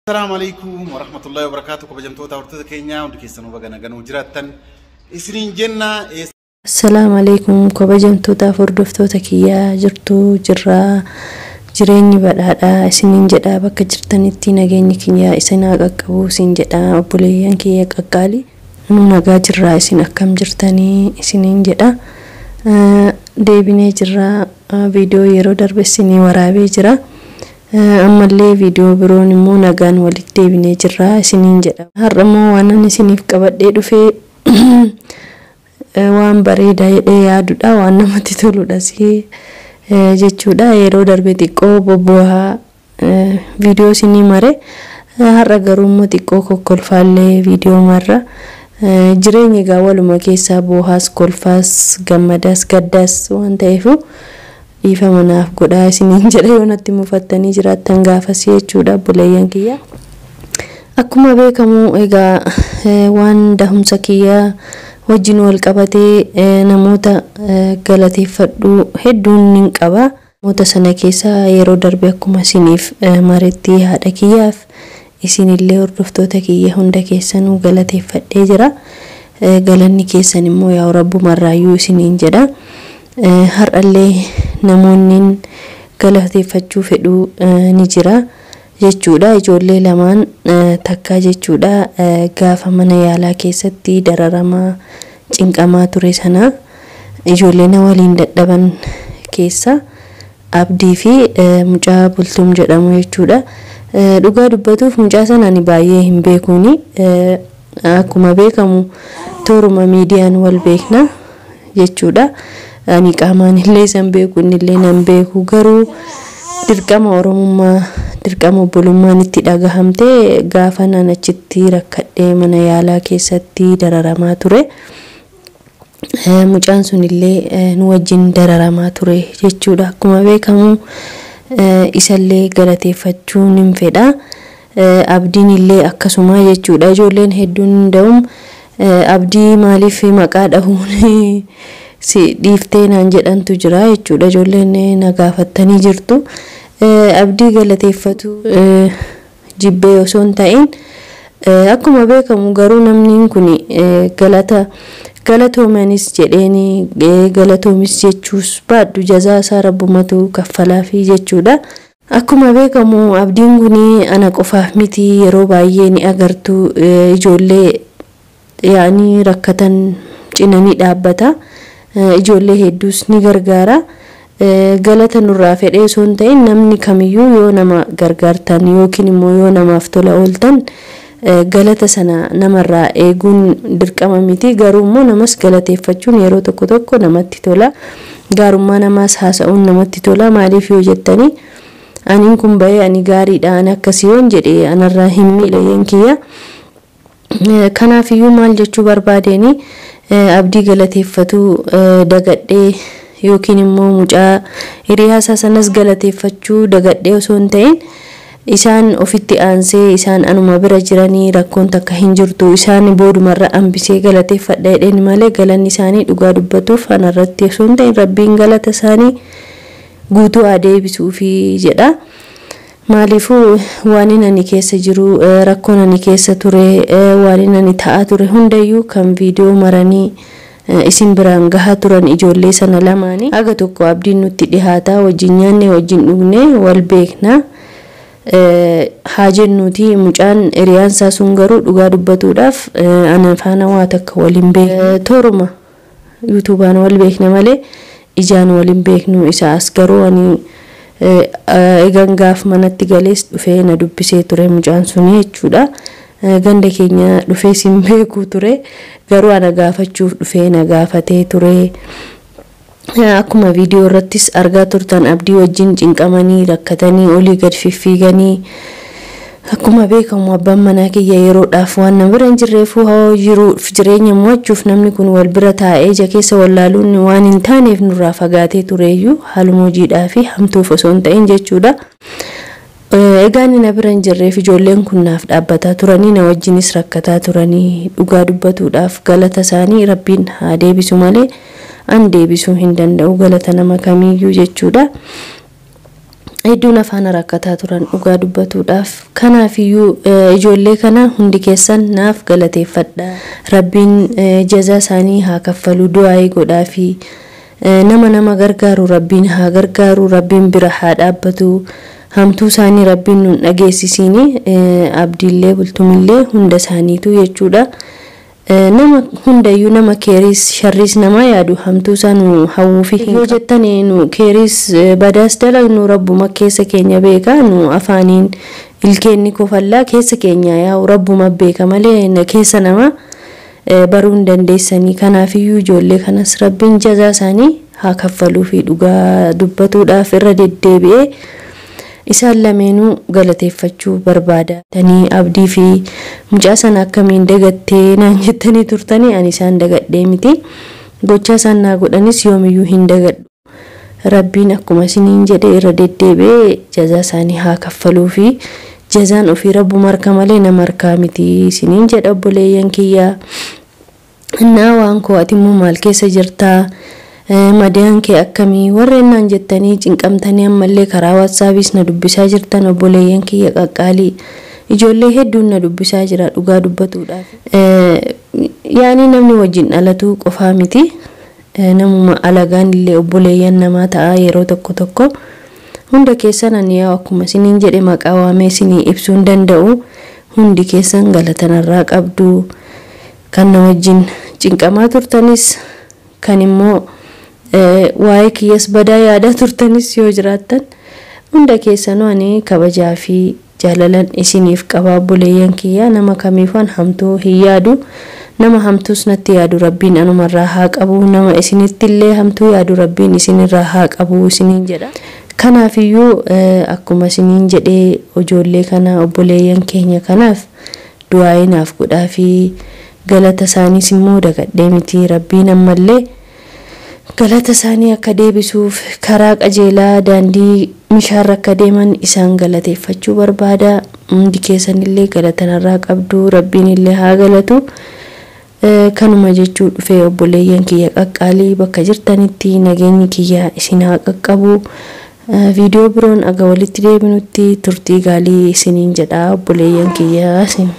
Assalaamu alaikum warahmatullahi wabarakatuh. Kabajamtoota hordoftoota keenyaa, hundi keessanuu baga nagaan jiraattan isiniin jenna. Assalaamu alaikum kabajamtootaaf hordoftoota kiyyaa, jirtuu jirraa, jireenyi badhaadhaa isiniin jedha. Bakka jirtanitti nageenyi kiyyaa isin haa qaqqabu isin jedha. Obboleeyyan kiyya qaqqaali, nu nagaa jirraa, isin akkam jirtanii isiniin jedha. Deebinee jirraa, viidiyoo yeroo darbe isinii waraabee jira. Ammallee viidiyoo biroon immoo nagaan walitti deebinee jirraa isiniin jedha. Har'a immoo waan ani isiniif qabadhee dhufee waan bareedaa jedhee yaadudha, waan namatti toludhas jechuudha. Yeroo darbe xiqqoo bobbo'aa viidiyoo isinii mare, har'a garuu immoo xiqqoo kokkolfaallee viidiyoo marra. Jireenya egaa waluma keessaa boohaas, kolfaas, gammadaas, gaddaas waan ta'eef dhiifama naaf godhaa isiniin jedha yoo natti mufattanii jiraattan gaafasii jechuudha, obboleeyyan kiyya. Akkuma beekamu egaa waan dahumsa kiyyaa wajjin wal qabatee namoota galateeffadhu hedduun nin qaba. Namoota sana keessaa yeroo darbe akkuma isiniif maretti haadha kiyyaaf isinillee hordoftoota kiyya hunda keessanuu galateeffadhee jira. Galanni keessan immoo yaa rabbumarraayyuu isiniin jedha. Har'allee namoonni galateeffachuu fedhu ni jira jechuudha. Ijoollee lamaan takkaa jechuudha, gaafa mana yaalaa keessatti dararamaa cinqamaa ture sana ijoollee na waliin dadhaban keessa Abdii fi mucaa Bultuum jedhamu jechuudha. Dhugaa dubbatuuf mucaa sana ani baay'ee hin beekuuni. Akkuma beekamu tooruma miidiyaan wal beekna jechuudha. Ani qaamaan illee isan beeku, innillee nan beeku, garuu dirqama Oromummaa, dirqama obbolummaan itti dhagahamtee gaafa nan achitti rakkadhee mana yaalaa keessatti dararamaa ture. Mucaan sun illee nu wajjin dararamaa ture jechuudha. Akkuma beekamu isallee galateeffachuu nin fedha. Abdiin illee akkasuma jechuudha. Ijoolleen hedduun da'um Abdii maaliif maqaa dhahuun si dhiiftee naan jedhantu jira jechuudha. Ijoolleen na gaafattanii jirtu. Abdii galateeffatu jibbee osoo hin ta'in, akkuma beekamu garuu namni kun galata galatoomanis jedheeni galatoomis jechuus baadhu jazaa isaa rabbumatu kaffalaafii jechuudha. Akkuma beekamu Abdiin kun ana qofaaf miti, yeroo baay'ee ni agartu, ijoollee yaa'anii rakkatan cina ni dhaabbata. Ijoollee hedduus ni gargaara. Galata nurraa fedhee osoo hin ta'in, namni kamiyyuu yoo nama gargaartan yookiin immoo yoo namaaf tola ooltan galata sana namarraa eeguun dirqama miti. Garuu immoo namas galateeffachuun yeroo tokko tokko namatti tola. Gaarummaa namaas haasa'uun namatti tola. Maaliif yoo jettanii, aniin kun bahee ani gaariidha, ani akkasii yoon jedhe anarraa hin miidha kiyya. Kanaafiyyuu maal jechuu barbaadeen, Abdii galateeffatu dagadhee yookiin immoo mucaa hiriyaa isaa sanas galateeffachuu dagadhee osoo hin ta'in, isaan ofitti aansee isaan anuma bira jiranii rakkoon takka hin jirtu, isaan boodumarra hambisee galateeffadha jedheen malee, galanni isaanii dhugaa dubbatuuf anarratti osoo hin ta'in rabbiin galata isaanii guutuu haa deebisuufi jedha. Maaliifuu waan ani keessa jiru, rakkoon ani keessa ture, waan ani ta'aa ture hundayyuu kan viidiyoo maranii isin biraan gahaa turan ijoollee sana lamaanii. Haga tokko Abdiin nutti dhihaataa, wajjin nyaanne, wajjin dhugne, wal beekna. Haa jennuuti, mucaan hiriyaan isaa sun garuu dhugaa dubbatuudhaaf ana faana waa takka waliin beeknu. Tooruma yuutuubaan wal beekna malee ijaan waliin beeknu. Isa as garuu ani egan gaaf manatti galees dhufee na dubbisee ture mucaan suni jechuudha. Ganda keenya dhufee sin beekuu ture, garuu ana gaafachuuf dhufee na gaafatee ture. Akkuma viidiyoo irrattis argaa turtan Abdii wajjin cinqamanii rakkatanii olii gad fiffiiganii, akkuma beekamu abbaan manaa kiyya yeroodhaaf waan na bira hin jirreefuu jiruuf jireenya mo'achuuf namni kun wal bira taa'ee ija keessa wallaaluun waan hin taaneef nurraa fagaatee tureeyyuu, haaluma hojiidhaa fi hamtuuf osoo hin ta'in jechuudha. Egaa inni na bira hin jirreef ijoolleen kun naaf dhaabbataa turanii, na wajjinis rakkataa turanii, dhugaa dubbatuudhaaf galata isaanii rabbiin haa deebisu malee an deebisuu hin danda'u galata nama kamiiyyuu jechuudha. Hedduun afaan rakkataa turan dhugaa dubbatuudhaaf. Kanaafiyyuu ijoollee kana hundi keessan naaf galateeffadha. Rabbiin jazaa isaanii haa kaffalu, du'aayii godhaafi. Nama nama gargaaru Rabbiin haa gargaaru, Rabbiin bira haa dhaabbatu. Hamtuu isaanii Rabbiin nun dhageessisiini, Abdiillee Bultumillee hunda isaaniitu jechuudha. Nama hundayyuu nama keeriis sharriis namaa yaadu hamtuu isaa nu hawwuufi yoo jettan, nu keeriis badaas dalagnu Rabbuma keessa keenya beeka. Nu afaaniin ilkeenni kofallaa keessa keenya yaa'u Rabbuma beeka malee keessa nama baruu hin dandeessanii. Kanaafiyyuu ijoollee kanas Rabbiin jazaa isaanii haa kaffaluufi dhugaa dubbatuudhaaf irra deddeebi'ee isaan lameenuu galateeffachuu barbaada. Tanii Abdii fi mucaa sana akkamiin dagattee naan jettanii turtanii, ani isaan dagadhee miti. Gochaa isaan naa godhanis yoomiyyuu hin dagadhu. Rabbiin akkuma isiniin jedhe irra deddeebi'ee jazaa isaanii haa kaffaluu fi jazaan ofii Rabbuma harka malee nama harkaa miti isiniin jedha obboleeyyan kiyyaa. Innaa waan koo ati immoo maal keessa jirtaa? Madiyaan kee akkamii? Warreen naan jettanii cinqamtanii ammallee karaa WhatsAppis na dubbisaa jirtan, obboleeyyan kiyya qaqqaalii. Ijoollee hedduun na dubbisaa jira dhugaa dubbatuudhaaf. Yaani namni wajjin dhalatu qofaa miti. Namuma alagaan illee obboleeyyan namaa ta'a yeroo tokko tokko. Hunda keessan ani yaa akkuma isiniin jedhe maqaa waamee isinii ibsuu hin danda'u. Hundi keessan galatanarraa qabdu. Kan na wajjin cinqamaa turtanis, kan immoo waa'ee kiyyas badaa yaadaa turtanis yoo jiraattan, hunda keessanuu ani kabajaa fi jaalalan isiniif qaba obboleeyyan kiyya. Nama kamiifan hamtuu hin yaadu, nama hamtuus natti yaadu Rabbiin anumarraa haa qabu, nama isinitti illee hamtuu yaadu Rabbiin isinirraa haa qabu isiniin jedha. Kanaafiyyuu akkuma isiniin jedhee ijoollee kana obboleeyyan keenya kanaaf du'aa'ii naaf godhaa fi galata isaaniis immoo dagadhee miti. Rabbiin ammallee galata isaanii akka deebisuuf karaa qajeelaa daandii mishaarra akka deeman isaan galateeffachuu barbaada. Hundi keessanillee galatanarraa qabdu, Rabbiin illee haa galatu. Kanuma jechuu dhufee obboleeyyan kiyya qaqqaalii, bakka jirtanitti nageenyi kiyya isin haa qaqqabu. Viidiyoo biroon aga walitti deebinutti turtii gaalii isiniin jedha obboleeyyan kiyya isin.